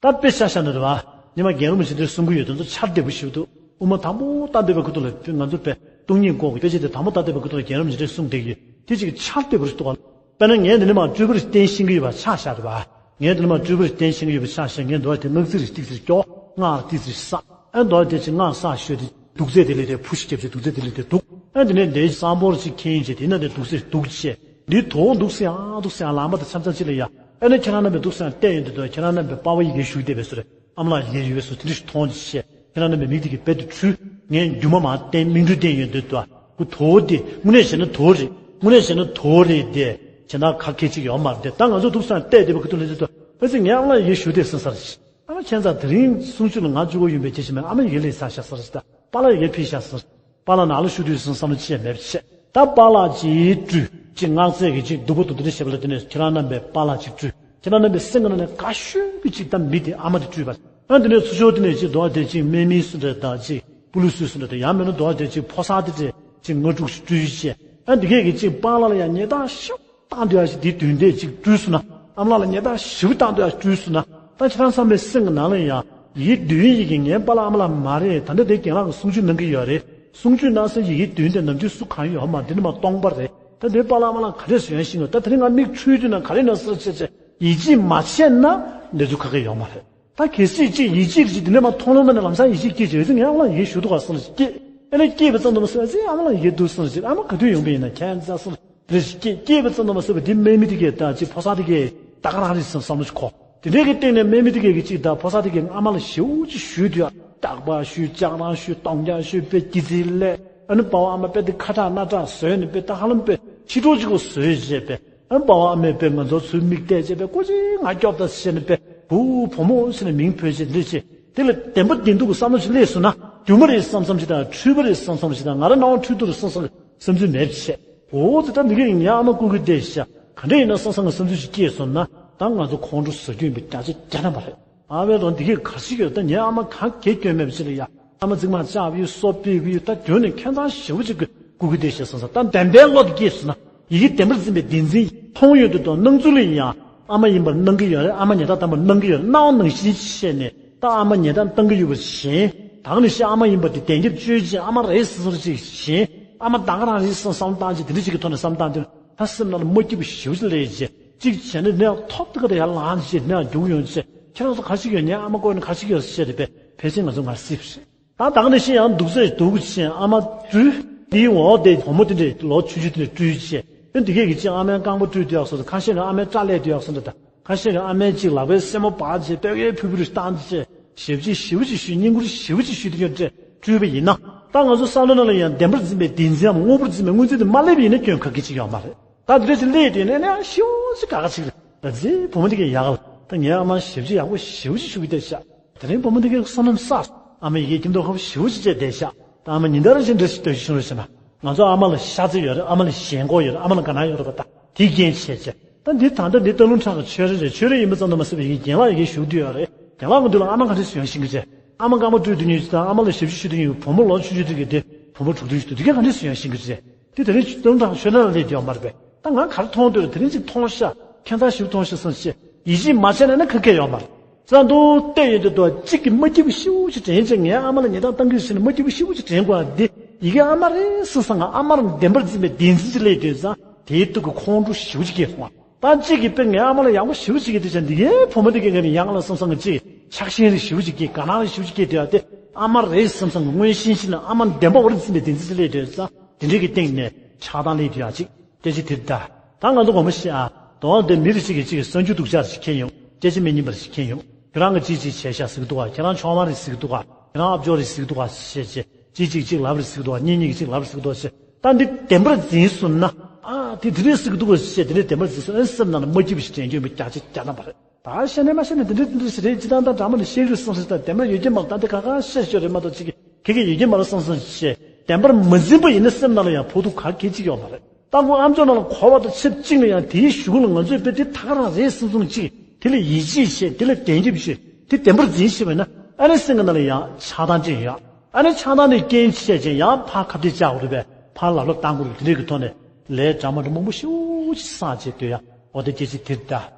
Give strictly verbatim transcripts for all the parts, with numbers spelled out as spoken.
ད་དཔེ་ཆ་བཞག་ན་རེད་བ། ཉི་མ་རྒན་རབས་མི་ཆེ་འདིར་གསུང་གི་ཡོད། དེ་ཚོ་འཆར་བདེ་པོ་ཞིག་འདུག། དབུ་མ་དང་པོ་ད་འདོད་པའི་ཁུ་ཐུ་ལ་ང་ཚོ་པས་སྟོང་ཉིད་འགོག་གི་དཔེ་ཆ་དེ་དང་པོ་ད་འདོད་པའི་ཁུ་ཐུ་ལ་རྒན་རབས་མི་ཆེ་འདིར་གསུང་བསྡད་ཀྱི་ཡོད། དེ་ཅིག་འཆར་བདེ་པོ་ཞིག་འདུག་ག། དཔེར་ན་ངས་འདི་ནས་མར་སྤྲུལ་པ་རེ་བསྟན་ཤེས་ཀྱི་ཡོད་པ་ཆ་བཞག་རེད་བ། ངས་འདི་ནས་མར་སྤྲུལ་པ་རེ་བསྟན་ཤེས་ཀྱི་ཡོད་པ་ཆ་བཞག། ངས་འདུག་བ་དེ་སྔགས་ཚིག་རེ་ཏིག་ཙི་རེ་སྐྱོར། སྔགས་ཏིག་ཙི་རེ་བསགས། ཨ་འདུག་བ་དེ་ཅིག་སྔགས་བསགས་ཞོར་དུ་དུག་རྫས་དེ་ལས་དེ་ཕུ་ཞིག་བརྒྱབ་བྱས། དུག་རྫས་དེ་ལས་དེ་དུག། ཨ་དེ་ནས་འདི་སང་ཕོར་ཅིག་ཁེན་བྱས། དེ་ན་དེ་དུག་རྫས་དུག་བྱས། འདི་དོ་འདུག་སེ་ཡང་འདུག་སེ་ཡང་ལམ་པ་དང་འཆམ་འཆམ་ཅིག་ལ་ཡ། ཨ་ནི་ཁྱེད་རང་རྣམ་པས་འདུག་སེ་ཡང་བལྟས་ཡོང་དུས་དུ། ཁྱེད་རང་རྣམ་པས་པ་ཕ་ཡི་གེ་ཞུགས་བསྡད་པའི་བཟོ་རེད། ཨ་མ་ལགས་ཡི་གེ་ཡོད་པའི་བཟོ་དེ་འདྲ་ཞིག་མཐོང་བྱས། ཁྱེད་རང་རྣམ་པས་མིག་དེ་གིས་རྦད་དེ་འཁྲུལ། ངས་སྒྱུ་མ་མ་བསྟན། མིག་འཕྲུལ་བསྟན་ཡོང་དུས་དུ། ཁོ་དོ་དེ་དངོས་གནས་བྱས་ན་དོ་རེད། དངོས་གནས་བྱས་ན་དོ་རེད་དེ། གཞན་དག་ག་གེ་ཅིག་ཡོད་མ་རེད་དེ། ད་ང་ཚོ་འདུག་སེ་ཡང་བལྟས་བསྡད་པ་ཁུ་ཐུ་ལ་ཅིག་དུ། ཨ་ཙི་ངས་ཨ་མ་ལགས་ཡི་གེ་ཞུགས་བསྡད་ཟེར་ས་རེད། ཨ་མ་ཁྱེད་ཚང་དེ་རིང་གསུང་ཆོས་ལ་ང་བཅུག་གི་ཡོད་པའི་རྒྱུ་ཞིག་མེད། ཨ་མ་ཡི་གེ་ལས་ས་ཤ་ས་རེད་ད། པཱ་ལགས་ཡི་གེ་ཕུལ་ཤག་ཟེར། པཱ་ལགས་ནང་ལ་བཞུགས་དུས་སུ་བསམ་བློ་ཅི་ཡང་མེད་པ་བྱས། ད་པཱ་ལགས་ཅིག་སྤྲུལ་ཅིག་སྔགས་ཚིག་གི་ཅིག་སྡུག་པོ་དུ་དུ་ནས་བཤད་པ་ལ་དེ་ནས་ཁྱེད་རང་རྣམ་པས་པཱ་ལགས་ཅིག་སྤྲུལ། ཁྱེད་རང་རྣམ་པའི་སེམས་ཀྱི་ནང་ནས་དགའ་ཤོས་ཀྱི་ཅིག་ད་མི་དེ་ཨ་མ་དེ་སྤྲུལ་པ། ཨ་དེ་ནས་ཚུར་ཤོག་དེ་ནས་ཅིག་འདུག་བ་དེ་ཅིག་དམག་མི་སུ་འདྲ་དང་ཅིག་པུ་ལི་སུ་སུ་འདྲ་དང་། ཡང་མིན་ན་འདུག་བ་དེ་ཅིག་ཕོ་གསར་དེ་འདྲ་ཅིག་ལྔ་དྲུག་ཅིག་སྤྲུལ་བྱས། ཨ་འདི་གས་ཀྱི་ཅིག་པཱ་ལགས་ལ་ཡང་ཉེས་རྡུང་ཞེ་པོ་བཏང་དུས་ཡ་ཞིག་དེའི་དོན་དེ་ཅིག་སྤྲུལ་སོང་ན། ཨ་མ་ལགས་ལ་ཉེས་རྡུང་ཞེ་པོ་བཏང་དུས་ཡ་སྤྲུལ་སོང་ན། ད་ཁྱེད་རང་ཚང་མའི་སེམས་ཀྱི་ནང་ལ་ཡང་ཡི་གེ་འདོན་ཡི་གེ་ངའི་པཱ་ལགས་ཨ་མ་ལགས་མ་རེད། ད་ལྟ་དེ་རྒན་ལགས་ཀྱིས་གསུང་ཆོས་གནང་གི་ཡོད་རེད། གསུང་ཆོས་གནང་སའི་ཡི་གེ་དོན་དེ་ནམ་རྒྱུན་སུ་གང་ཡོད་མ་རེད། འདི་ནི་མ་སྟོང་པ་རེད། ད་དེ་པཱ་ལགས་ཨ་མ་ལགས་ག་རེ་ཟེར་ཡང་ཤེས་ཀྱི་ཡོད། ད་དེ་རིང་ང་མིག་འཁྲུལ་དུས་ན་ག་རེ་ན་ཟེར་བྱས་བྱས་ཡིད་ཆེས་མ་བྱས་ན་གནས་ཚུལ་ག་གེ་ཡོད་མ་རེད། ད་གལ་སྲིད་ཅིག་ཡིད་ཆེས་ཅིག་འདི་ནས་མ་མཐོང་ལོང་མེད་ན་ལམ་སང་ཡིད་ཆེས་སྐྱེས་བྱས་ཨ་ཙི་ངའི་ཨ་མ་ལགས་ཡི་གེ་ཞུ་འདུག་ག་བསམ་ཞིག་སྐྱེས། ཨ་ནི་སྐྱེས་པའི་ཙམ་དུ་མ་ཟད་ཨ་ཙི་ཨ་མ་ལགས་ཡི་གེ་འདུག་བསམ་ཞིག། ཨ་མ་ག་དུས་ཡོང་པ་ཡིན་ན་ཁྱད་མཚར་བསམ། དེ་ཞིག་སྐྱེས། སྐྱེས་པའི་ཙམ་དུ་མ་ཟད་པ་འདི་དམག་མི་དེ་གས་ད་ཅིག་ཕོ་གསར་དེ་གས་ད་ག་རང་རེད་བསམ་བསམ་བློ་ཞིག་འཁོར། དེ་འདྲའི་གི་སྟེང་ནས་དམག་མི་དེ་གས་ཀྱིས་ཅིག་ད་ཕོ་གསར་དེ་གས་ཨ་མ་ལ་ཞེ་པོ་ཅིག་ཞུས་དུས་ཨ། སྟག་པ་ཞུས། ལྕགས་རང་ཞུས། སྟོང་རྒྱག་ཞུས། དཔེ་སྐྱིད་ཚིག་ལས། ཨ་ནི་པ་ཕ་ཨ་མ་དཔེ་དེ་ཁ་གྲག་སྣ་གྲག་བཟོས་ནས་དཔེ་ད་ཧ་ལམ་དཔེ་ཕྱི་དྲོ་ཅིག་གོ་བཟོས་བྱས་པས། ཨ་ནི་པ་ཕ་ཨ་མས་དཔེ་ང་ཚོ་ཚུར་མིག་བལྟས་བྱས་པས་ཀོ་ཅིག་ང་སྐྱོབ་ད་ཟེར་ནས་དཔེ་བུ་བུ་མོ་ཟེར་ནས་མིང་འབོད་བྱས་འདི་བྱས། དེ་ལ་བདེན་པ་བདེན་སྡུག་གི་བསམ་བློ་ཞིག་སླེབས་སོང་ན། སྒྱུ་མ་རེད་བསམ་བསམ་ཞིག་དང་། འཁྲུལ་པ་རེད་བསམ་བསམ་ཞིག་དང་། ང་རང་སྣང་བ་འཁྲུལ་འདུག་རེད་བསམ་བསམ་བསམ་ཚུལ་མེད་པ་བྱས། འོ་ཙི་ད་འདི་གས་ངའི་ཨ་མ་སྐུ་གི་བདེ་ཤག་ག་འདྲ་ཡིན་ན་བསམ་བསམ་གི་བསམ་ཚུལ་ཞིག་སྐྱེས་སོང་ན། ད་ང་ཚོ་ཁོང་ཁྲོ་ཟ་རྒྱུ་ཡིན་པ་བརྒྱ་ཆ་བརྒྱ་ཐམ་པ་རེད། ཨ་བའི་རོ་འདི་གས་ག་ཞིག་ཡོད། ད་ངའི་ཨ་མ་གང་གས་སྐྱོན་མེད་པ་ཞིག་ལ་ཡ། ཨ་མ་ཚིག་མ་བཅག་པའི་སོ་པའི་གི་ཡོད། ད་རྒྱུན་ནས་ཁྱད་མཚར་ཞེ་པོ་ཅིག་གི་སྐུ་གི་བདེ་ཤག་བསམ་བསམ། ད་བདེན་པའི་བློ་དེ་སྐྱེས་སོང་ན། ཡི་གེ་བདེན་པར་འཛིན་པའི་བདེན་འཛིན་མཐོང་ཡོང་དུས་དང་སྣང་ཚུལ་ལ་ཡང་ཨ་མ་ཡིན་པར་སྣང་གི་ཡོད་རེད། ཨ་མ་ཉེས་རྡུང་བཏང་པར་སྣང་གི་ཡོད་རེད། སྣང་བ་ནང་བཞིན་བྱས་ནས་ད་ཨ་མ་ཉེས་རྡུང་བཏང་གི་ཡོད་པ་བཞིན། ད་ག་ནང་བཞིན་ཨ་མ་ཡིན་པ་དེ་བདེན་རྐྱབ་བཅོས་བྱས། ཨ་མ་རེད་ཟེར་ཟེར་ཅིག་བཞིན། ཨ་མ་ད་ག་རང་རེད་བསམ་བསམ་བཏང་བྱས། དེ་འདྲ་ཅིག་གི་ཐོག་ནས་བསམ་བཏང་དུས་ད་སེམས་ནང་ལ་མ་སྐྱིད་པ་ཞེ་པོ་ཅིག་སླེབས་བྱས། ཅིག་བྱས་ནས་ནས་ཐོབ་ཏུ་ཁ་ད་ཡར་ལངས་བྱས་ནས་རྒྱུག་ཡོང་བྱས། ཁྱེད་རང་ཚོ་ག་ཞིག་ཡོད། ངའི་ཨ་མ་སྐོར་ནས་ག་ཞིག་ཡོད་ཟེར་བྱས་ཏེ་དཔེ་ཕལ་ཆེར་ང་ཚོ་ངར་སིབ་རེད། ད་ད་ག་ནང་བཞིན་ཡང་འདུག་ཟེར་འདུག་ཅེས་ཨ་མ་སྤྲུལ། དེའི་འོག་དེ་བུ་མོ་དེ་འདྲས་ལོ་ཆུང་ཆུང་དེ་འདྲས་སྤྲུལ་ཅེས། ཨེ་འདི་གས་ཀྱི་ཅིག་ཨ་མའི་རྐང་པ་བཀྲུས་དུས་ཡག་སོང་། ཁ་ཤས་ཀྱི་ཨ་མའི་སྐྲ་ལས་དུས་ཡག་སོང་འདྲ་ད། ཁ་ཤས་ཀྱི་ཨ་མའི་ཅིག་ལག་པའི་སེན་མོ་སྦར་བྱས་པད་ཀའི་ཕུར་བུ་རེ་བཏང་བྱས། ཞེ་པོ་ཅིག་ཞེ་པོ་ཅིག་ཞུས། བསྙེན་བཀུར་ཞེ་པོ་ཅིག་ཞུས་དེ་འདྲས་སྤྲུལ་པ་ཡིན་ན། ད་ང་ཚོ་བསམ་བློ་ནང་ལ་ཡང་བདེན་པར་འཛིན་པའི་བདེན་འཛིན་འམ་དངོས་པོར་འཛིན་པའི་དངོས་འཛིན་དེ་མ་སླེབས་པ་ཡིན་ན་སྐྱོན་ག་གེ་ཅིག་ཡོད་མ་རེད། ད་དེ་འདྲས་ཅིག་སླེབས་དུས་ནས་ནས་ཞེ་པོ་ཅིག་དགའ་ག་ཅིག་རེད། ད་ཅིག་བུ་མོ་དེ་གས་ཡག་ལ། ད་ངའི་ཨ་མ་ཞེ་པོ་ཅིག་ཡག་པོ་ཞེ་པོ་ཅིག་ཞུ་གི་བསྡད་ཤག། དེ་རིང་བུ་མོ་འདི་གའི་བསོད་ནམས་བསགས། ཨ་མ་ཡི་གེ་སྐྱིད་མདོག་ཁ་པོ་ཞེ་པོ་ཅིག་བྱས་བསྡད་ཤག། ད་ཨ་མ་ཉིན་ལྟར་བཞིན་འདྲ་ཞིག་སྟོན་ཤེས་རོགས་བྱས་ན། ང་ཚོ་ཨ་མ་ལ་ཤ་ཚ་ཡོད་རེད། ཨ་མ་ལ་ཞེན་ཁོག་ཡོད་རེད། ཨ་མ་ལ་དགའ་སྣང་ཡོད་རེད་པ། ད་དེ་རྐྱེན་བྱས་བྱས། ད་འདི་ད་ལྟ་འདི་སྟག་ལུང་བྲག་གི་ཆོས་ར་རེད། ཆོས་ར་ཡིན་པ་ཙམ་དུ་མ་ཟད་པའི་ཡི་གེ་རྒན་ལགས་ཡི་གེ་ཞུ་གི་འདུག་ཡོད་རེད། རྒན་ལགས་ཀྱི་མདུན་ལ་ཨ་མ་ག་འདྲས་སུ་ཡོང་ཤེས་ཀྱི་རེད། ཨ་མ་རྐང་པ་བཀྲུས་དུས་ཉིད་ཅིག་དང་། ཨ་མ་ལ་ཞབས་ཕྱི་ཞུ་དུས་ཉིད། བུ་མོ་ལོ་ཆུང་ཆུང་དུས་ཀྱི་དེ་བུ་མོ་དྲུག་དུས་ཞུ་དུས་ག་འདྲས་སུ་ཡོང་ཤེས་ཀྱི་རེད། དེ་དེ་རིང་སྟག་ལུང་བྲག་ཆོས་ར་ལ་སླེབས་ཡོད་མ་རེད་པས། ད་ང་ག་རེ་མཐོང་འདོད་རེད། དེ་རིང་ཅིག་མཐོང་ཤག། ཁྱད་མཚར་ཞིག་མཐོང་ཤག་བསམ་བྱས། ཡིད་ཆེས་མ་བྱས་ན་ན་ཁ་སྐད་ཡོད་མ་རེད། བཙན་དུ་བལྟས་ཡོད་དུས་དོ་གཅིག་གིས་མ་སྐྱིད་པ་ཞེ་པོ་ཅིག་དྲན་བྱས། ངའི་ཨ་མ་ལ་ཉེས་རྡུང་བཏང་གི་ཟེར་ནས་མ་སྐྱིད་པ་ཞེ་པོ་ཅིག་དྲན་དགོས་པ་འདི་ཡི་གེ་ཨ་མ་རེད་བསམ་སོང་། ང་ཨ་མ་རང་བདེན་པར་འཛིན་པའི་བདེན་འཛིན་ཅིག་སླེབས་དུས་ཙང་དེའི་སྟེང་གི་ཁོང་ཁྲོ་ཞེ་པོ་ཅིག་སྐྱེས་སོང་བ། ད་གཅིག་གིས་དཔེ་ངའི་ཨ་མ་ལ་ཡག་པོ་ཞེ་པོ་ཅིག་གིས་དེ་བྱས། འདི་གའི་བུ་མོ་འདི་གའི་ངས་ནི་ཡག་ལ་བསམ་སོང་། ང་ཅིག་ཆགས་ཞེན་རེ་ཞེ་པོ་ཅིག་སྐྱེས། དགའ་སྣང་རེ་ཞེ་པོ་ཅིག་སྐྱེས་དུས་ཨ་དེ་ཨ་མ་རེད་བསམ་སོང་། ང་མངོན་ཤེས་ཤིག་ན་ཨ་མ་བདེན་པ་འོར་འཛིན་པའི་བདེན་འཛིན་ཅིག་སླེབས་དུས་ཙང་དེ་འདྲའི་གི་སྟེང་ནས་ཆགས་སྡང་སླེབས་དུས་ཨ་ཅིག་སྐད་ཆ་དེ་ད། ད་ང་ཚོ་ངོ་མ་ཤེས་ཨ། དོན་དེ་མི་རེ་ཞིག་གིས་གཅིག་གིས་གསར་འགྱུར་སྡུག་ཅག་ཞིག་མཁྱེན་ཡོང་། སྐད་ཆ་མི་སྙན་པ་ཞིག་མཁྱེན་ཡོང་། ཁྱེད་རང་གིས་གཅིག་གཅིག་བྱས་ཤག་ཟེར་གི་འདུག་ག། ཁྱེད་རང་ཆུང་མ་རེད་ཟེར་གི་འདུག་ག། ཁྱེད་རང་ཨ་ཅོ་རེད་ཟེར་གི་འདུག་ག་ཞེས་བྱས། གཅིག་གཅིག་གཅིག་ལབ་རེད་ཟེར་གི་འདུག་ག། གཉིས་གཉིས་ཀྱིས་གཅིག་ལབ་རེད་ཟེར་གི་འདུག་ག་ཞེས། ད་འདི་བདེན་པར་འཛིན་སོང་ན། ཨ་དེ་དེ་རེད་ཟེར་གི་འདུག་ག་ཞེས་དེ་འདྲས་བདེན་པར་འཛིན་སོང་ན། སེམས་ནང་ལ་མ་སྐྱིད་པ་ཞིག་དྲན་རྒྱུ་ཡིན་པ་བརྒྱ་ཆ་བརྒྱ་ཐམ་པ་རེད། ད་བཤད་ནས་མ་བཤད་ནས་འདི་འདྲས་འདི་འདྲས་ཞིག་རེད། སྤྱིར་བཏང་ད་འདྲ་མ་ནི་བཤད་རྒྱུ་བསམ་སོང་། ད་བདེན་པ་ཡོད་ཀྱི་མ་རེད། ད་འདི་ག་ག་བཤད་ཤོད་རེད་མ་གཏོགས་ཅིག་གི་གེ་གེ་ཡོད་ཀྱི་མ་རེད་བསམ་སོང་ཞེས་བདེན་པར་མ་འཛིན་པ་ཡིན་ན་སེམས་ནང་ལ་ཡང་ཕོག་ཐུག་ག་གེ་ཅིག་ཡོད་མ་རེད། ད་ཁོ་ཨ་མཆོག་ནང་ལ་གོ་བ་དང་ཆབས་ཅིག་ནས་ཡང་དེའི་གཞུག་ལ་ང་ཚོས་དཔེ་དེ་ད་ག་རང་རེད་བསམ་སོང་ཅིག། དེ་ལ་ཡིད་ཆེས་བྱས། དེ་ལ་དད་གུས་བྱས། དེ་བདེན་པར་འཛིན་ཤེས་པ་ཡིན་ན། ཨ་ནི་སེམས་ཀྱི་ནང་ལ་ཡང་ཆགས་སྡང་ཅན་ཡོད། ཨ་ནི་ཆགས་སྡང་དེ་རྐྱེན་བྱས་ཀྱང་ཡང་ཕར་ཁ་གཏད་བཅག་དགོས་རེད་པས། ཕར་ལབ་ལབ་བཏང་དགོས་རེད། དེ་འདྲའི་གི་ཐོག་ནས་ལས་འདྲ་མ་འདྲ་མང་པོ་ཞེ་པོ་ཅིག་བསགས་བྱས་སྡོད་ཡ། འོ་དེ་སྐད་ཆ་དེ་རེད་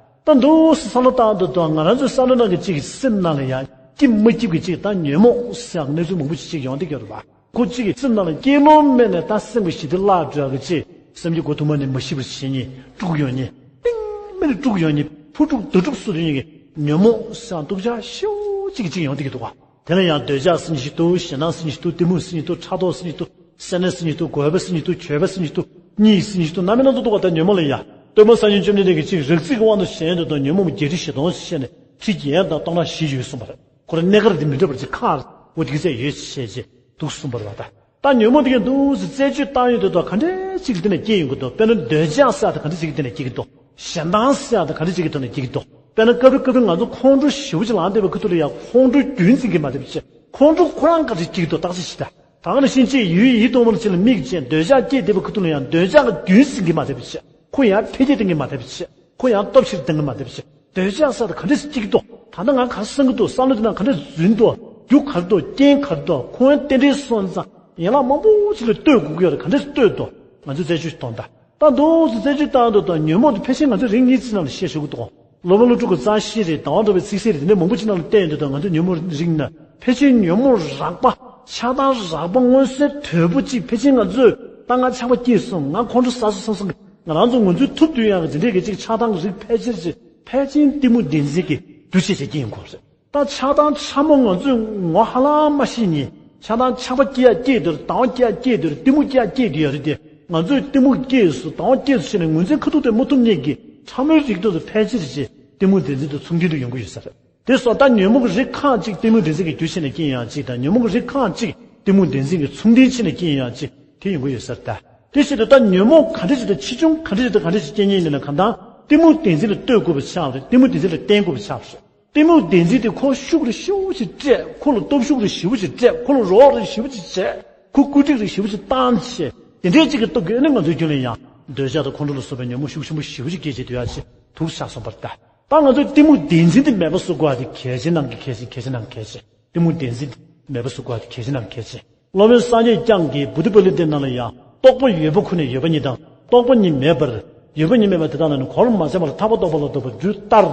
ད། ད་འདུག་སེ་བསམ་བློ་བཏང་དུས་ད་ང་རང་ཚོའི་བསམ་བློ་ནང་གི་གཅིག་གི་སེམས་ནང་ལ་ཡང་སྐྱིད་མ་སྐྱིད་ཀྱི་གཅིག་ད་ཉོན་མོངས་ཟེར་ཡག་གནས་ཚུལ་མང་པོ་ཞིག་ཅིག་ཡོང་བསྡད་ཀྱི་ཡོད་རེད་པ། ཁོ་གཅིག་གི་སེམས་ནང་ལ་སྐྱིད་ལོང་མེད་ནས་ད་སེམས་ཀྱི་ཞི་བདེ་བརླག་འགྲོ་ཡག་གི་གཅིག་སེམས་ཀྱི་མགོ་ཐུག་མ་ནས་མ་ཤི་བར་བྱེད་མཁན་དཀྲུག་ཡོང་མཁན་གཏིང་མེད་ནས་དཀྲུག་ཡོང་མཁན་ཕོ་དཀྲུག་མདའ་དཀྲུག་བཟོ་སྡོད་མཁན་གྱི་ཉོན་མོངས་ཟེར་ཡག་སྡུག་ཅག་ཤོས་གཅིག་གི་གཅིག་ཡོང་བསྡད་ཀྱི་འདུག་ག། དེ་ལ་ཡང་འདོད་ཆགས་ཟེར་མཁན་ཞིག་འདུག། ཞེ་སྡང་ཟེར་མཁན་ཞིག་འདུག། གཏི་མུག་ཟེར་མཁན་འདུག། ཕྲག་དོག་ཟེར་མཁན་འདུག། སེར་སྣ་ཟེར་མཁན་འདུག། གུས་པ་ཟེར་མཁན་འདུག། གྱོད་པ་ཟེར་མཁན་འདུག། གཉིད་ཟེར་མཁན་འདུག། རྣམ་སྨིན་སྣ་ཚོགས་འདུག་ག། ད་ཉོན་མོངས་ལ་ཡ། སྟོན་པ་སངས་རྒྱས་བཅོམ་ལྡན་འདས་ཀྱིས་གཅིག་རགས་རྩིས་ཀྱི་དབང་དུ་བྱས་ཡོང་དུས་ད་ཉོན་མོངས་པ་བརྒྱད་ཁྲི་བཞི་སྟོང་ཞེས་བཤད་ནས་ཁྲི་བརྒྱད་དང་སྟོང་ཕྲག་བཞི་ཡོད་གསུངས་པ་རེད། ཁོ་རང་གནས་སྐབས་དེ་མི་འདྲ་བར་གྱི་ཁག་འོ་དེ་ག་ཚད་ཡོད་བྱས་རྗེས་འདུག་གསུངས་པ་རེད་བ་ད། ད་ཉོན་མོངས་དེ་གའི་འདུག་སེ་རྩད་གཅོད་བཏང་ཡོང་དུས་ད་ག་འདྲས་གཅིག་གི་སྟེང་ནས་སྐྱེ་ཡོང་གི་འདུག། དཔེར་ན་འདོད་ཆགས་ཟེར་ཡག་དེ་ག་འདྲས་གཅིག་གི་སྟེང་ནས་སྐྱེ་གི་འདུག། ཞེ་སྡང་ཟེར་ཡག་དེ་ག་འདྲས་གཅིག་གི་ཐོག་ནས་སྐྱེ་གི་འདུག། དཔེར་ན་སྐབས་རེ་སྐབས་རེ་ང་ཚོ་ཁོང་ཁྲོ་ཞེ་པོ་ཅིག་ལངས་བསྡད་པའི་ཁ་ཐུག་ལ་ཡང་ཁོང་ཁྲོ་རྒྱུན་འཛིན་གྱི་མ་བསྡད་པ་བྱས། ཁོང་ཁྲོ་ཁོ་རང་ག་འདྲས་སྐྱེ་གི་འདུག་བརྟག་དཔྱད་བྱེད་ད། ད་ག་ནང་བཞིན་གཅིག་ཡུལ་ཡིད་རྟོག་མ་ལ་ཅིག་ལ་དམིགས་བྱས་འདོད་ཆགས་སྐྱེས་བསྡད་པའི་ཁ་ཐུག་ལ་ཡང་འདོད་ཆགས་ཀྱི་རྒྱུན་འཛིན་གྱི་མ་བསྡད་པ་བྱས། ཁོ་ཡང་འཕེལ་རྒྱས་གཏོང་གི་མ་བསྡད་པ་བྱས། ཁོ་ཡང་སྟོབས་ཆེར་གཏོང་གི་མ་བསྡད་པ་བྱས། འདོད་ཆགས་ཟེར་ཡག་དེ་ག་འདྲས་སེ་སྐྱེ་གི་འདུག། ད་ལྟ་ང་ག་རེ་བསམ་གྱི་འདུག། བསམ་བློ་དེ་ནང་ག་འདྲས་འཛུལ་འདུག། རྒྱུ་ག་རེ་འདུག། རྐྱེན་ག་རེ་འདུག། ཁོ་ཡང་རྟེན་འབྲེལ་སོང་ཙང་ཡན་ལག་མང་པོ་ཅིག་ལ་ལྟོས་དགོས་ཀྱི་ཡོད་རེད། ག་འདྲས་སེ་ལྟོས་འདུག། ང་ཚོས་རྩད་གཅོད་ཞིག་གཏོང་ད། ད་འདུག་སེ་རྩད་གཅོད་བཏང་དུས་ད་ཉོན་མོངས་དེ་ཕལ་ཆེར་ང་ཚོའི་རིགས་ངེས་ཅན་ནང་ལ་བཤད་ཆོག་གི་འདུག། སློབ་དཔོན་སློབ་ཕྲུག་གི་རྩ་ཤེས་རེད། དང་བ་འགྲོ་བའི་ཚིག་གསལ་རེད། དེ་འདྲ་མང་པོ་ཅིག་ནང་ལ་བལྟས་ཡོང་དུས་ད་ང་ཚོའི་ཉོན་མོངས་རིགས་ནི་ཕལ་ཆེར་ཉོན་མོངས་རགས་པ། ཆགས་སྡང་རགས་པ་མངོན་གསལ་དོད་པོ་ཅིག་ཕལ་ཆེར་ང་ཚོས་ད་ང་ཆགས་པ་སྐྱེས་སོང་། ང་ཁོང་ཁྲོ་ཟ་སོང་བསམ་སོང་གི་ང་རང་ཚོ་ངོས་འཛིན་ཐུབ་དུས་ཡང་གི་དེ་འདྲས་ཀྱི་ཅིག་ཆགས་སྡང་གི་རིགས་ཕལ་ཆེར་ཅིག་ཕལ་ཆེར་གཏི་མུག་བདེན་འཛིན་གྱི་རྒྱུ་བྱས་བྱས་སྐྱེ་ཡོང་གི་རེད། ད་ཆགས་སྡང་ཕྲ་མོ་ང་ཚོས་ངོ་ཧ་ལམ་མ་ཤེས་ནས་ཆགས་སྡང་ཆགས་པ་སྐྱེ་ཡག་སྐྱེས་དུས་རེད། སྡང་བ་སྐྱེ་ཡག་སྐྱེས་དུས་རེད། གཏི་མུག་སྐྱེ་ཡག་སྐྱེས་དུས་ཡོད་རེད་དེ། ང་ཚོས་གཏི་མུག་སྐྱེས་སོང་། སྡང་བ་སྐྱེས་སོང་ཞེས་ནས་ངོས་འཛིན་ཁ་ཐུག་དེ་མ་ཐུབ་མཁན་གྱི་ཕྲ་མོའི་རིགས་དེ་ཚོ་ཕལ་ཆེར་ཅིག་གཏི་མུག་བདེན་འཛིན་དང་མཚུངས་ལྡན་དུ་ཡོང་གི་ཡོད་ས་རེད། དེ་སོང་ད་ཉོན་མོངས་ཀྱི་རིགས་ཁག་ཅིག་གཏི་མུག་བདེན་འཛིན་གྱི་རྒྱུ་བྱས་ནས་སྐྱེ་ཡག་ཅིག་དང་། ཉོན་མོངས་ཀྱི་རིགས་ཁག་ཅིག་གཏི་མུག་བདེན་འཛིན་གྱི་མཚུངས་ལྡན་བྱས་ནས་སྐྱེ་ཡག་ཅིག་དེ་ཡོང་གི་ཡོད་ས་རེད་ད། དེ་བྱེད་དུས་ད་ཉོན་མོངས་ག་འདྲ་ཅིག་དང་ཆེ་ཆུང་ག་འདྲ་ཅིག་དང་ག་འདྲ་ཅིག་སྐྱེ་མཁན་ཡིན་ན་གང་ལྟར་གཏི་མུག་བདེན་འཛིན་ལ་ལྟོས་དགོས་པ་ཆགས་པ་རེད། གཏི་མུག་བདེན་འཛིན་ལ་བརྟེན་དགོས་པ་ཆགས་པ་རེད། གཏི་མུག་བདེན་འཛིན་དེ་ཁོ་ཤུགས་རེ་ཞེ་པོ་ཅིག་སྤྲད། ཁོ་ལ་སྟོབས་ཤུགས་རེ་ཞེ་པོ་ཅིག་སྤྲད། ཁོ་ལ་རོགས་རེ་ཞེ་པོ་ཅིག་བྱས། ཁོ་བཀོད་སྒྲིག་རེ་ཞེ་པོ་ཅིག་བཏང་བྱས། དེ་འདྲའི་ཅིག་གི་སྟོབས་ཀྱིས་ཨ་ནི་ང་ཚོའི་རྒྱུད་ལ་ཡང་འདོད་ཆགས་དང་ཁོང་ཁྲོ་ལ་སོགས་པའི་ཉོན་མོངས་ཤུགས་ཆེན་པོ་ཞེ་པོ་ཅིག་སྐྱེ་བྱེད་དུ་ཡག་ཅིག་འདུག་ཆགས་སོང་བར་ལྟ། ད་ང་ཚོས་གཏི་མུག་བདེན་འཛིན་དེ་མེད་པ་བཟོ་དགོས་པ་དེ་གལ་ཆེ་ནང་གི་གལ་ཆེ། གལ་ཆེ་ནང་གི་གལ་ཆེ། གཏི་མུག་བདེན་འཛིན་དེ་མེད་པ་བཟོ་དགོས་པ་དེ་གལ་ཆེ་ནང་གི་གལ་ཆེ། སློབ་དཔོན་སངས་རྒྱས་བསྐྱངས་ཀྱིས་བོ་དྷི་པཱ་ལི་ཏའི་ནང་ལ་ཡང་རྟོག་པ་ཡོད་པ་ཁོ་ནས་ཡོད་པ་ཉིད་དང་། རྟོག་པ་ཉིད་མེད་པར་ཡོད་པ་ཉིད་མེད་པ་དེ་དག་ལ་ནི་གོལ་མ་ཆགས་པར་ཐར་པ་རྟོགས་པ་ལ་ལྡོག་པར་འགྱུར་ལྟར།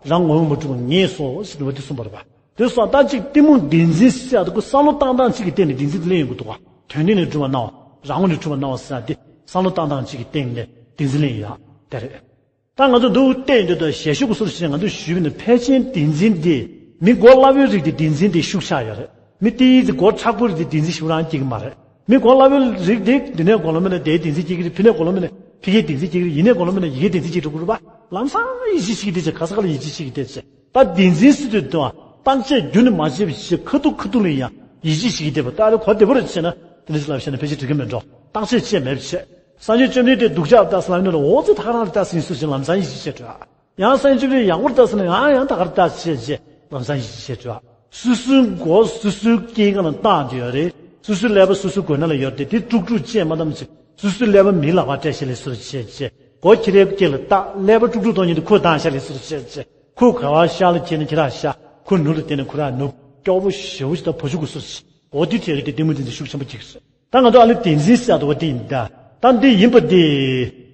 རང་ངོ་བོས་མ་གྲུབ་པ་ངེས་སོ་ཞེས་འདུག་པ་དེ་གསུངས་པ་རེད་པ། དེ་སོང་ད་ཅིག་གཏི་མུག་བདེན་འཛིན་ཟེར་ཡག་དེ་ཁོ་བསམ་བློ་བཏང་སྟངས་གཅིག་གི་སྟེང་ནས་བདེན་འཛིན་དེ་ལེན་ཡོང་གི་འདུག་ག། དོན་སྟེང་ནས་གྲུབ་པ་སྣང་བ། རང་ངོས་ནས་གྲུབ་པ་སྣང་བ་ཟེར་ཡག་དེ་བསམ་བློ་བཏང་སྟངས་གཅིག་གི་སྟེང་ནས་བདེན་འཛིན་ལེན་ཡག་དེ་རེད། ད་ང་ཚོ་འདུག་བལྟས་ཡོང་དུས་ད་ཞལ་ཤུགས་ཀྱི་སོར་ཞིག་ང་ཚོས་ཞུས་པ་ཡིན་ན་ཕལ་ཆེར་བདེན་འཛིན་འདི་མི་གོ་སླ་བོའི་རིགས་དེ་བདེན་འཛིན་འདི་ཤུགས་ཆགས་ཡོད་རེད། མི་ཏིས་གོ་མཁྲེགས་པོའི་རིགས་དེ་བདེན་འཛིན་ཞེ་པོ་རང་སྐྱེ་གི་མ་རེད། མི་གོ་སླ་བོའི་རིགས་དེ་འདི་ནས་གོ་ལ་མིན་ན་དེའི་བདེན་འཛིན་སྐྱེ་གི་རེད། ཕི་ནས་གོ་ལ་མིན་ན་ཕི་གའི་བདེན་འཛིན་སྐྱེ་གི་རེད། ཡིན་ནས་གོ་ལ་མིན་ན་ཡི་གེའི་བདེན་འཛིན་སྐྱེ་འགྲོ་གི་རེད་པ། ལམ་སང་ཡིད་ཆེས་བྱེད་ཀྱི་བསྡད་བྱས། ག་ས་ག་ལ་ཡིད་ཆེས་བྱེད་ཀྱི་བསྡད་བྱས། ད་བདེན་འཛིན་ཟེར་དུས་དང་བརྟག་དཔྱད་རྒྱུན་ནས་མ་བྱས་པ་བྱས། ཁ་ཐུག་ཁ་ཐུག་ལ་ཡང་ཡིད་ཆེས་བྱེད་ཀྱི་བསྡད་པ། ད་ཨ་ནི་གོ་བདེ་པོ་རེད་བྱས་ན་དེ་འདྲ་ཞིག་ལབ་བྱས་ན་ཕལ་ཆེར་འགྲིག་གི་མེད་འགྲོ། བརྟག་དཔྱད་བྱས་མེད་བྱས། སངས་རྒྱས་བཅོམ་ལྡན་འདས་སྡུག་ཅག་ལྟ་ས་ལ་ནི་འོ་ཙི་ད་ག་རང་ལ་ལྟ་ཟིན་སུ་ཞིག་ལམ་སང་ཡིད་ཆེས་བྱས་འགྲོ། ཡང་སངས་རྒྱས་བཅོམ་ལྡན་ཡག་པོར་ལྟ་ཟེར་ན་ཡང་ཡང་ད་གར་ལྟ་བྱས་བྱས་ལམ་སང་ཡིད་ཆེས་བྱས་འགྲོ། སོ་སོའི་མགོ་སོ་སོའི་སྐེ་སྒང་ལ་བཏགས་ཡོད་རེད། སོ་སོའི་ཀླད་པ་སོ་སོའི་མགོ་ནང་ལ་ཡོད་རེད། དེ་དཀྲུག་དཀྲུག་བྱས་མ་བཏང་ཚེ་སོ་སོའི་ཀླད་པ་མིའི་ལག་པར་སྤྲད་བཞག་ལས་སོ་བྱས་བྱས། མགོ་ཁྱི་རའི་སྐེ་ལ་བཏགས། ཀླད་པ་དཀྲུག་དཀྲུག་གཏོང་མཁན་དེ་ཁོས་བཏགས་བཞག་ལས་སོ་བྱས་བྱས། ཁོས་ག་བ་ཤར་ལ་ཁྱེར་ན་ཁྱེད་རང་ཤར། ཁོས་ནུབ་ལ་བལྟས་ན་ཁོ་རང་ནུབ། སྐྱོ་པོ་ཞེ་པོ་ཞིག་དང་བ་ཕྱུགས་ཀྱི་སོ་བྱས། འོ་དེ་འཕྲད་ཀྱི་དེ་གཏི་མུག་བདེན་འཛིན་ཤུགས་ཆེན་པོ་སྐྱེ་གི་རེད། ད་ང་ཚོ་ཨ་ནི་བདེན་འཛིན་ཟེར་ཡག་དེ་འོ་དེ་ཡིན་ད། ད་འདི་ཡིན་པ་འདི།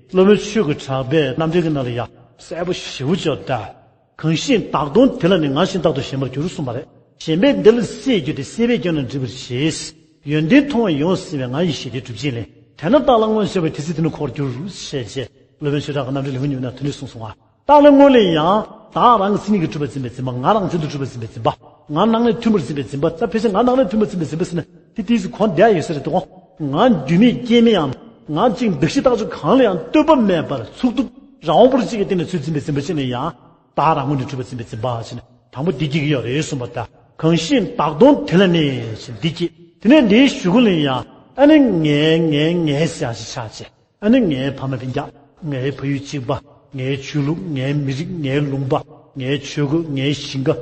སློབ་དཔོན་ཆོས་ཀྱི་གྲགས་པས་རྣམ་འགྲེལ་གྱི་ནང་ལ་ཡང་གསལ་པོ་ཞེ་པོ་ཅིག་ཡོད་ད། གང་ཞིག་བདག་མཐོང་དེ་ལ་ནི། ང་ཞེན་རྟག་ཏུ་ཞེན་པར་འགྱུར་གསུངས་པ་རེད། ཞེན་པས་འདི་ལ་སྲེད་གྱུར་ཏེ། སྲེད་པས་ཀྱང་ནི་འདྲིད་པར་བྱེད། ཡོན་ཏན་མཐོང་བས་ཡོངས་བཟི་བའི། ང་ཡི་ཞི་བདེ་སྒྲུབ་བྱེད་ལས། དེ་ན་བདག་ལ་མངོན་གསལ་བའི། དེ་ཚེ་འདི་ནི་འཁོར་བར་འགྱུར། ཞེས་བྱས། སློབ་དཔོན་ཆོས་གྲགས་ཀྱི་རྣམ་འགྲེལ་ལེའུ་གཉིས་པའི་ནང་དོན་འགྲེལ་གསུངས་སོང་ང་། བདག་ལ་མངོན་ལ་ཡང་བདག་རང་གི་མཚན་ཉིད་ཀྱིས་གྲུབ་པར་འཛིན་པའི་འཛིན་པ། ང་རང་བཞིན་དུ་གྲུབ་པར་འཛིན་པའི་འཛིན་པ། ང་སྣང་ལས་ཐོན་པར་འཛིན་པའི་འཛིན་པ། ད་ཕལ་ཆེར་ང་སྣང་ལས་ཐོན་པར་འཛིན་པའི་འཛིན་པ་ཟེར་ན་དེ་དུས་སུ་གོ་བདེ་ཡོད་ས་རེད་དོ། ང་རྒྱུས་མེད་རྐྱེན་མེད་ཡང་། ང་གཅིག་གདགས་གཞི་རྟགས་ཆོས་གང་ལ་ཡང་ལྟོས་པ་མེད་པར་ཚུགས་ཐུབ་རང་དབང་པོར་གཅིག་གི་སྟེང་ནས་ཚུར་འཛིན་པའི་འཛིན་པ་ཅིག་ལ་ཡང་བདག་རང་ངོས་ནས་གྲུབ་པར་འཛིན་པའི་འཛིན་པ་ཞེས་ནས་དང་པོ་འདི་སྐྱེ་གི་ཡོད་རེད་གསུངས་པ་ད། གང་ཞིག་བདག་མཐོང་དེ་ལ་ནི་ཞེས་འདི་སྐྱེ། དེ་ནས་འདིའི་གཞུག་གུ་ལ་ཡང་ཨ་ནི་ངའི་ངའི་ངའི་ཟེར་ཡག་ཞིག་ཆགས་བྱས། ཨ་ནི་ངའི་ཕ་མ་སྤུན་ཀྱག་ངའི་ཕ་ཡུལ་གཅིག་པ། ངའི་ཆོས་ལུགས། ངའི་མི་རིགས། ངའི་ལུང་པ། ངའི་ཆོས་གོས། ངའི་ཞིང་ཁ།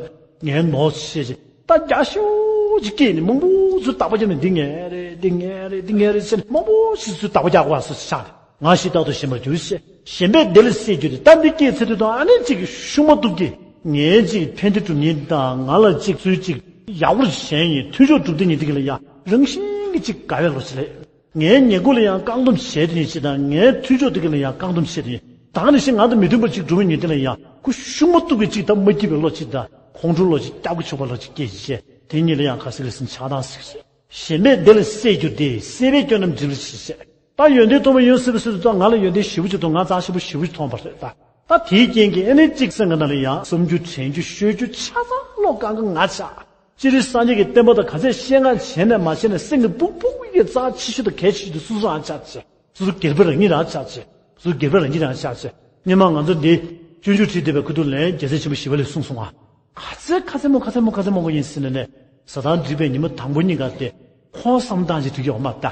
ངའི་ནོར་ཞེས་བྱས་ད་རྒྱ་ཤོག་ཅིག་སྐྱེས་ནས་མང་པོ་ཚུར་བདག་པོ་རྒྱབ་ནས་འདི་ངའི་རེད། འདི་ངའི་རེད། འདི་ངའི་རེད་ཟེར་ནས་མང་པོ་ཞིག་ཚུར་བདག་པོ་རྒྱག་དགོས་པ་སོགས་ཆགས་ནས་ང་ཞེན་རྟག་ཏུ་ཞེན་པར་འགྱུར་ཞེས། ཞེན་པས་འདི་ལ་སྲེད་གྱུར་ཏེ། ད་འདི་སྐྱེས་ཚར་དུས་དང་ཨ་ནི་གཅིག་ཤུགས་མ་གཏོགས་ཀྱི་ངའི་གཅིག་ཕན་བདེ་སྒྲུབ་མཁན་དང་། ང་ལ་གཅིག་ཚུར་གཅིག་ཡག་པོ་བྱས་ཡིན། མཐུན་ཕྱོགས་སྒྲུབ་བསྡད་མཁན་དེ་ག་ལ་ཡང་རང་བཞིན་གྱིས་གཅིག་དགའ་བའི་བློ་ཞིག་སླེབས། ངའི་ཉེ་འཁོར་ལ་ཡང་བཀག་སྡོམ་བྱས་ཏེ་ནི་ཅི་དང་། ངའི་མཐུན་ཕྱོགས་དེ་ག་ལ་ཡང་བཀག་སྡོམ་བྱས་ཏེ་ནི། ད་ག་ནང་བཞིན་ང་དང་མི་མཐུན་པ་ཅིག་འགྲོ་མི་ཉེ་དེ་ལ་ཡང་ ཁུ་ཤུགས་མ་གཏུག་གི་གཅིག་དང་མ་སྐྱིད་པའི་བློ་གཅིག་དང་ཁོང་ཁྲོ་བློ་གཅིག་སྐྱག་པ་ཆོག་པ་བློ་གཅིག་སྐྱེས་བྱས་དེ་གཉིས་ལ་ཡང་ཁ་སིག་ལ་སིན་ཆགས་སྡང་སིག་སོད། ཞེན་པས་བདེ་ལ་སྲེད་གྱུར་ཏེ། སྲེད་པས་སྐྱོན་རྣམས་སྒྲིབ་ལ་ཕྱིར་བཤད། ད་ཡོན་ཏན་མཐོ་པོ་ཡོད་སྲིད་པའི་ཚུལ་དུ་ད་ང་ལ་ཡོན་ཏན་ཞེ་པོ་ཅིག་མཐོང་། ང་རྩ་ཆེན་པོ་ཞེ་པོ་ཅིག་མཐོང་བ་རེད་ད། ད་དེའི་རྐྱེན་གྱིས་ཨེ་ནི་གཅིག་སེམས་ཀྱི་ནང་ལ་ཡང་བསམ་རྒྱུ་དྲན་རྒྱུ་ཤོད་རྒྱུ་ཆ་ཚང་བློ་གང་གི་ང་ཆགས། སྤྱིར་སངས་རྒྱས་ཀྱི་བསྟན་པ་དང་ག་ཚད་བཤད་ང་བྱས་ནས་མ་བྱས་ནས་སེམས་ཀྱི་སྦུག་སྦུག་གི་རྩ་ཆེ་ཤོས་དང་གལ་ཆེ་ཤོས་དེ་སོ་སོ་རང་ཆགས་ཆེ། སོ་སོ་སྒེར་པ་རང་ཉིད་རང་ཆགས་ཆེ། སོ་སོ་སྒེར་པ་རང་ཉིད་རང་ཆགས་ཆེ། སྔོན་མ་ང་ཚོ་འདི་སྤྱོད་འཇུག་ཁྲིད་བསྡད་པའི་ཁུ་ཐུག་ལན་རྒྱལ་སྲས་ཆེན་པོ་ཞི་བ་ལྷས་གསུངས་སོང་ང་། ག་ཚད་ག་ཚད་མོ་ག་ཚད་མོ་ག་ཚད་མོ་གོ་ཡིན་ཟེར་ནས་ནས་ཟ་དང་འགྲིག་པའི་ཉི་མ་དང་པོ་གཉིས་ཀ་དེ་ཁོང་བསམ་སྟངས་ཅིག་འགྲིག་ཡོད་མ་ད།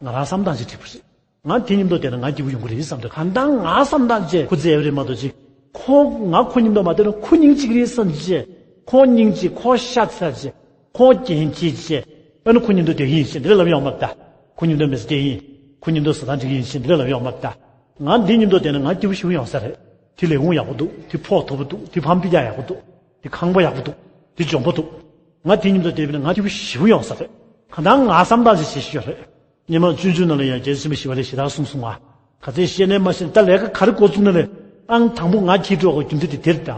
ང་རང་བསམ་སྟངས་ཅིག་འགྲིག་པ་རེད། ང་དེ་མཉམ་དུ་བསྡད་ན་ང་སྐྱིད་པོ་ཡོང་གི་རེད་བསམ་འདུག་གང་ལྟར་ང་བསམ་སྟངས་བཅས་ཁོ་བརྩེ་བ་རེད་མ་གཏོགས་ཅིག་ཁོ་ང་ཁོ་མཉམ་དུ་མ་བསྡད་ན་ཁོ་སྙིང་རྗེ་གི་རེད་བསམ་བྱས། ཁོ་སྙིང་རྗེ་ཁོ་ཤ་ཚ་བྱས། ཁོ་རྒྱན་སྐྱེས་བྱས། ཨ་ནི་ཁོ་མཉམ་དུ་བསྡད་ཀྱི་ཡིན་ཞེས་འདི་ལ་ལབ་ཡོང་མ་ད། ཁོ་མཉམ་དུ་མི་ཚེ་བསྡད་ཡིན། ཁོ་མཉམ་དུ་ཟ་དང་འགྲིག་གི་ཡིན་ཞེས་འདི་ལ་ལབ་ཡོང་མ་ད། ང་འདི་མཉམ་དུ་བསྡད་ན་ང་སྐྱིད་པོ་ཞེ་པོ་ཡོང་ས་རེད། དེ་ལས་ཁུངས་ཡག་པོ་འདུག་དེ་ཕོགས་མཐོ་པོ་འདུག་དེ་ཕམ་པི་ཡ་ཡག་པོ་འདུག་དེ་ཁང་པ་ཡག་པོ་འདུག་དེ་ལྗོན་པ་འདུག་ང་དེ་མཉམ་དུ་བསྡད་པ་ན་ང་སྐྱིད་པོ་ཞེ་པོ་ཡོང་ས་རེད། གང་ལྟར་ང་བསམ་སྟངས་ཅིག་བྱེད་ཤེས་ཡོད་རེད། སྔོན་མ་སྤྱོད་འཇུག་ནང་ལ་ཡང་རྒྱལ་སྲས་ཆེན་པོ་ཞི་བ་ལྷས་ཞེ་དྲག་གསུངས་སོང་ང་། ག་ཚད་བཤད་ནའི་མ་བཤད་ད་ལས་ཀ་ག་རེ་འགོ་བཙུགས་ན་ལས་ཨང་དང་པོ་ང་འཁྱེར་འགྲོ་དགོས་རྒྱུ་མཚན་དེ་དེར་གདའ།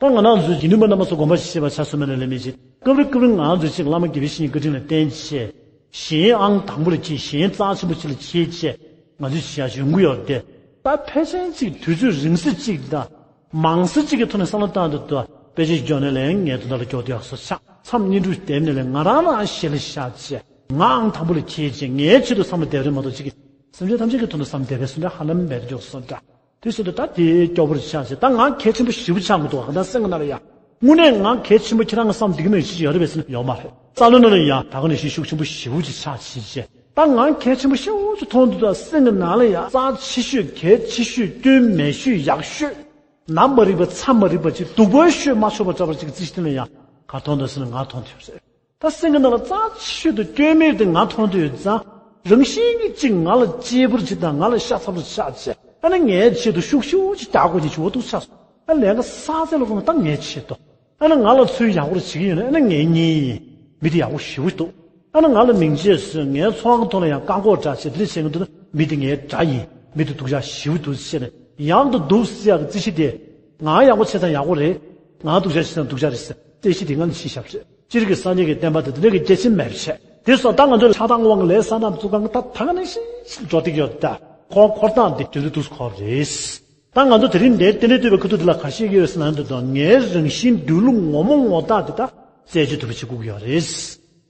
ད་ང་རང་ཚོའི་དགེ་འདུན་པ་རྣམ་པ་ཚོ་དགོངས་པ་ཞིག་བཞེས་པ་ཆ་སོ་མེད་ན་ལས་མེད་ཅིག་སྐབས་རེ་སྐབས་རེ་ང་ཚོས་ཅིག་བླ་མ་དགེ་བའི་བཤེས་གཉེན་བཀའ་དྲིན་ལ་བརྟེན་བྱས། གཞན་ཨང་དང་པོ་ལ་འཁྱེར་གཞན་རྩ་ཆེན་པོ་ཅིག་ལ་འཁྱེར་བྱས་ང་ཚོས་བྱེད་ཡ་ཡོང་གི་ཡོད་རེད་དེ། ད་ཕལ་ཆེར་ཅིག་དུས་ཚོད་རིང་ས་ཅིག་དང་། མང་ས་ཅིག་གི་ཐོག་ནས་བསམ་བློ་བཏང་དུས་དུ་དཔེ་ཆ་ཞིག་འཇོག་ནས་ལན་ངའི་དོན་དག་ལ་སྐྱོར་དུ་ཡག་སོ་ཆགས། མཚམས་བརྙན་འཕྲིན་བལྟས་ནས་ལས་ང་རང་རང་ཞེ་ལ་བཞག་བྱས། ང་ཨང་དང་པོ་ལ་འཁྱེར་བྱས་ངའི་ཆེད་དུ་བསམ་བློ་བཏང་རེད་མ་གཏོགས་ཅིག་གིས་སེམས་ཅན་ཐམས་ཅད་ཀྱི་དོན་དུ་བསམ་བསྡད་པའི་སུ་འདྲ་ཧ་ལམ་མེད་འགྱོ་སོང་འདྲ། དེ་བཞིན་དུ་ད་དེའི་སྐྱོ་པོར་ཆགས་བྱས་ད་ང་གལ་ཆེན་པོ་ཞེ་པོ་ཆགས་མི་འདུག་ག་ད་སེམས་ཀྱི་ནང་ལ་ཡ། དངོས་གནས་ང་གལ་ཆེན་པོ་ཁྱེད་རང་གི་བསམ་བསྡད་ཀྱི་མེད་ཅི་ཡོད་རེད་པས་ཟེར་ན་ཡོད་མ་རེད། རྩ་བའི་ནང་ལ་ཡ་ད་ག་ནས་ཤི་ཤུགས་ཆེན་པོ་ཞེ་པོ་ཅིག་ཆགས་བྱས་བྱས་ད་ང་གལ་ཆེན་པོ་ཞེ་པོ་ཅིག་མཐོང་འདུག་ད་སེམས་ཀྱི་ནང་ལ་ཡ་རྩ་ཆེ་ཤོས་གལ་ཆེ་ཤོས་སྐྱོན་མེད་ཤོས་ཡག་ཤོས། ནམ་མ་རིག་པ་མཚམས་མ་རིག་པ་ཅིག་སྡུག་པོའི་ཤོས་མ་ཆོག་པ་འདྲ་པར་ཅིག་རྩིས་ཤིག་དེ་ལ་ཡ་ག་མཐོང་འདུག་ཟེར་ན་ང་མཐོང་ཐུབ་ཟེར། ད་སེམས་ཀྱི་ནང་ལ་རྩ་ཆེ་ཤོས་དང་སྐྱོན་མེད་དེ་ང་མཐོང་དུ་ཡོད་ཙང་། རང་བཞིན་གྱིས་གཅིག་ང་ལ་གཅེས་པོར་བྱེད་དང་ང་ལ་ཤ་ཚ་པོར་ཆགས་བྱས། ཨ་ནི་ངའི་ཆེད་དུ་ཤུགས་ཤུགས་ཅིག་རྒྱག་དགོས་ཀྱི་བྱུང་བ་འདུག་ཆགས་སོང་། ཨ་ལས་ཀ་བསགས་ཚད་ལ་དགོངས་ད་ངའི་ཆེད་དུ། ཨ་ནི་ང་ལ་ཚུལ་ཡག་པོར་བྱེད་ཀྱི་ཡོད་ན་ཨ་ནི་ངའི་གཉེན་ཡིན། མི་དེ་ཡག་པོ་ཞེ་པོ་འདུག་ཨ་ནི་ང་ལ་མིང་ཆད་བཟོས་ངའི་ཚོང་ཁང་ཐོག་ལ་ཡང་བཀག་འགོག་འདྲ་བྱས་དེ་འདྲ་བྱེད་ཀྱི་འདུག་ན་མི་དེ་ངའི་དགྲ་ཡིན། མི་དེ་སྡུག་ཅག་ཞེ་པོ་འདུག་ཟེར་ནས་ཡག་ཏུ་འདུག་ཟེར་ཡག་གི་རྩིས་གཞི་དེ། ང་ཡག་པོ་བྱས་ཙང་ཡག་པོ་རེད། ང་སྡུག་ཅག་བྱས་ཙང་སྡུག་ཅག་རེད་ཟེར་རྩིས་གཞི་དེ་ང་ལ་ཕྱིན་བཞག་པ་རེད། སྤྱིར་གྱི་སངས་རྒྱས་ཀྱི་བསྟན་པ་དེ་དེ་འདྲ་གི་རྒྱ་ཆེན་མེད་པ་བྱས། དེ་སོགས་ད་ང་ཚོ་ལ་ཆགས་སྡང་དབང་གིས་ལས་བསགས་ན་ཚུགས་གང་གི་ད་ད་ག་ནང་བཞིན་ཞིག་འགྲོ་བསྡད་ཀྱི་ཡོད་ད། ཁོ་འཁོར་སྟངས་དེ་དེ་ཚོ་འདུག་སེ་འཁོར་རེད། ད་ང་ཚོ་དེ་རིང་འདིར་རྟེན་འབྲེལ་བསྟོད་པའི་ཁ་ཐུག་འདི་ལ་ག་རེ་བཤད་ཀྱི་ཡོད་ཟེར་ན་འདི་དང་ངའི་རང་བཞིན་སྡོད་ལུགས་ངོ་མ་ངོ་རྟགས་དེ་ད་རྩད་གཅོད་ཐུབ་པ་བྱེད་དགོས་ཀྱི་ཡོད་རེད།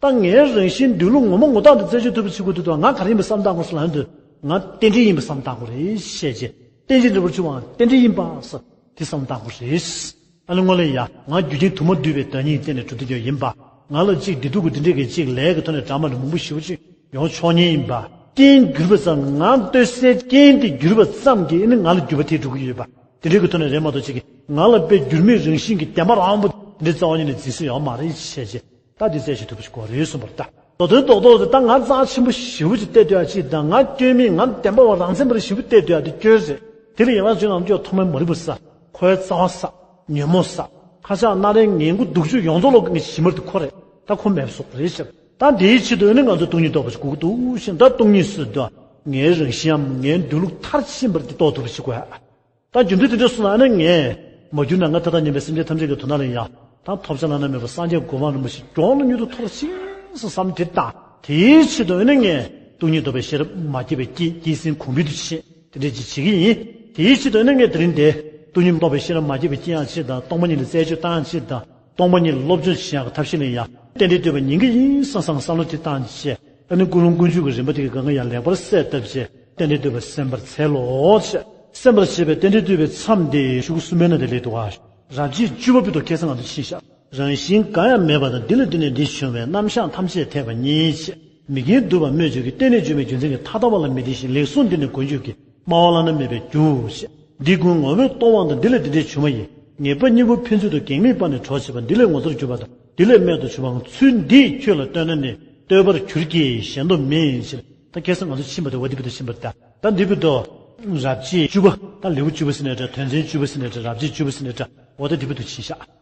ད་ངའི་རང་བཞིན་སྡོད་ལུགས་ངོ་མ་ངོ་རྟགས་དེ་རྩད་གཅོད་ཐུབ་པ་བྱེད་དགོས་འདུག་དང་ང་ག་རེ་ཡིན་པ་བསམ་བཏང་དགོས་ཟེར་ན་འདི་ང་རྟེན་འབྲེལ་ཡིན་པ་བསམ་བཏང་དགོས་རེད་བཤད་རྗེས་རྟེན་ཅིང་འབྲེལ་བར་གྱུར་པའང་རྟེན་འབྲེལ་ཡིན་པ་ཟེར་དེ་བསམ་བཏང་དགོས་རེད། ཨ་ནི་སྔོན་ལ་ཡ། ང་རྒྱུ་རྐྱེན་དུ་མ་འདུས་པའི་བདག་ཉིད་བརྟེན་ནས་གྲུབ་བསྡད་རྒྱུ་ཡིན་པ། ང་ལ་གཅིག་བདེ་སྡུག་གི་འདི་འདྲས་ཀྱི་གཅིག་ལས་ཀྱི་ཐོག་ནས་འདྲ་མ་འདྲ་མང་པོ་ཞེ་པོ་ཅིག་ཡོང་ཆོག་ཉེན་ཡིན་པ། རྐྱེན་གྱུར་པ་ཙམ་ང་ལྟོས་སའི་རྐྱེན་དེ་གྱུར་པ་ཙམ་གྱིས་ཨ་ནི་ང་ལ་འགྱུར་བ་དེ་འགྲོ་གི་ཡོད་པ། དེ་འདྲས་ཀྱི་ཐོག་ནས་རེད་མ་གཏོགས་གཅིག་གིས་ང་ལ་དཔེ་འགྱུར་མེད་རང་བཞིན་གྱི་བདེན་པ་རང་པོ་འདི་རྩ་བ་ཉིད་ནས་འཛིན་ས་ཡོད་མ་རེད་བཤད་རྗེས་ད་འདི་རྩད་གཅོད་ཐུབ་པ་ཞིག་དགོས་རེད་གསུངས་པ་རེད་ད། མདོ་དོན་རྡོག་རྡོག་དེ་ད་ང་རྩ་ཆེན་པོ་ཞེ་པོ་ཅིག་བལྟས་སྡོད་ཡ་ཅིག་དང་ང་སྐྱོན་མེད་ང་བདེན་པ་བ་རང་མཚན་པ་རེ་ཞེ་པོ་བལྟས་སྡོད་ཡ་དེ་སྐྱོན་རེད། དེ་ལ་ཡང་ང་ཚོའི་ནང་ཚོ་ཐོག་མའི་མ་རིག་པ་ས་ཁོའི་རྩ་བ་ས་ཉོན་མོངས་ས་ཁ་ཆག་སྣ་རལ་ངན་དགུ་སྡུག་སྤྱོད་ཡོངས་རྫོགས་ལོག་གི་ཞི་མར་དེ་ཁོ་རེད། ད་ཁོ་མེད་པ་སོགས་རེད་ཤག་ད་དེའི་ཆེད་དུ་ཨ་ནི་ང་ཚོ་སྟོང་ཉིད་རྟོགས་པ་ཞིག་དགོས་ཀྱི་འདུག་ཤིང་ད་སྟོང་ཉིད་སུ་དུ་ངའི་རང་བཞིན་ཡང་ངའི་འདོད་ལུགས་མཐར་ཕྱིན་པར་དེ་རྟོགས་ཐུབ་པ་ཞིག་དགོས་ཡ། ད་རྒྱུ་མཚན་དེ་འདྲ་སོང་ན་ཨ་ནི་ངས་མ་གྱུར་ན་ང་ད་ལྟ་ཉན་པའི་སེམས་ཅན་ཐམས་ཅད་ཀྱི་དོན་དག་ལ་ཡང་ད་ཐོབ་བྱ་བླ་ན་མེད་པ་སངས་རྒྱས་གོ་འཕང་རིན་པོ་ཆེ་མགྱོགས་ན་མྱུར་དུ་ཐོབ་ཤིག་བསམ་དེ་དང་དེའི་ཆེད་དུ་ཨ་ནི་ངས་སྟོང་ཉིད་རྟོགས་པའི་ཤེས་རབ་མ་སྐྱེས་པའི་སྐྱེས་སྐྱེས་ཟིན་གོང་འཕེལ་དུ་ཕྱིན་དེ་འདྲས་ཅིག་བྱེད་ཀྱི་ཡིན། དེའི་ཆེད་དུ་ཨ་ནི་ངས་དེ་རིང་འདིར་སྟོང་ཉིད་རྟོགས་པའི་ཤེས་རབ་མ་སྐྱེས་པའི་སྐྱེ་ཡང་ཆེད་དང་སྟོང་པ་ཉིད་ལ་རྩད་གཅོད་བཏང་ཡང་ཆེད་དང་སྟོང་པ་ཉིད་སློབ་སྦྱོང་བྱེད་ཡག་གི་ཐབས་ཤེས་ལ་ཡང་རྟེན་འབྲེལ་བསྟོད་པ་ཉན་གྱི་ཡིན་བསམ་བསམ་བསམ་བློ་དེ་བཏང་བྱས་ཨ་ནི་ཀུན་སློང་ཀུན་འབྱུང་གི་རིམ་པ་དེ་གི་སྒང་ག་ཡང་ལེགས་པར་གསལ་བཏབ་བྱས་རྟེན་འབྲེལ་བསྟོད་པ་གསན་པར་འཚལ་ལོ། གསན་པར་བྱས་པའི་རྟེན་འབྲེལ་བསྟོད་པའི་མཚམས་དེ་ཤོག་གུ་གསུམ་པའི་ནང་དེ་སླེབས་འདུག་ག་རབ་བྱེད་བཅུ་པ་པོ་དེ་ཁ་སང་ང་ཚོ་ཕྱིན་ཤག་རང་བཞིན་གང་ཡང་མེད་པ་དང་འདི་ལ་བརྟེན་ནས་འདི་བྱུང་བའི་རྣམ་གཞག་ཐམས་ཅད་འཐད་པ་ཉིད་ཅེས། མི་དགེ་སྡུག་པ་སྨོས་ཅི་གིས་རྟེན་ནས་བྱུང་བའི་རྒྱུ་མཚན་གྱིས་ཐ་དད་པ་ལ་མི་ལྟོས་ཤིང་ལེགས་གསུངས་འདི་ནི་མགོན་ཁྱོད་ཀྱིས། སྨྲ་བ་བླ་ན་མེད་པའི་རྒྱུ་ཞེས། འདི་ཀུན་ངོ་བོས་སྟོང་པ་དང་འདི་ལས་འདི་འདྲའི་བྱུང་བ་ཡི། ངེས་པ་གཉིས་པོ་ཕན་ཚུན་དུ་གེགས་མེད་པ་ནི་གྲོགས་བྱེད་པ་འདི་ལས་ངོ་མཚར་གྱུར་པ་དང་འདི་ལས་རྨད་དུ་བྱུང་བའང་ཚུལ་འདིས་ཁྱོད་ལ་སྟོན་ན་ནི་བསྟོད་པར་གྱུར་གྱི་གཞན་དུ་མིན་ཞེས། ད་ཁ་སང་ང་ཚོ་ཕྱིན་པ་དེ་བ་འདི་བུ་དུ་ཕྱིན་པ་ད་ད་འདི་བུ་དུ། རབ་བྱེད་བཅུ་པ་ད་ལེའུ་བཅུ་པ་ཟེར་ནའི་འདྲ་དོན་ཚན་བཅུ་པ་ཟེར་ནའི་འདྲ་རབ་བྱེད་བཅུ་པ་ཟེར་ནའི་འདྲ་འོ་ད་འདི་བུ་དུ་ཕྱིན་ཤག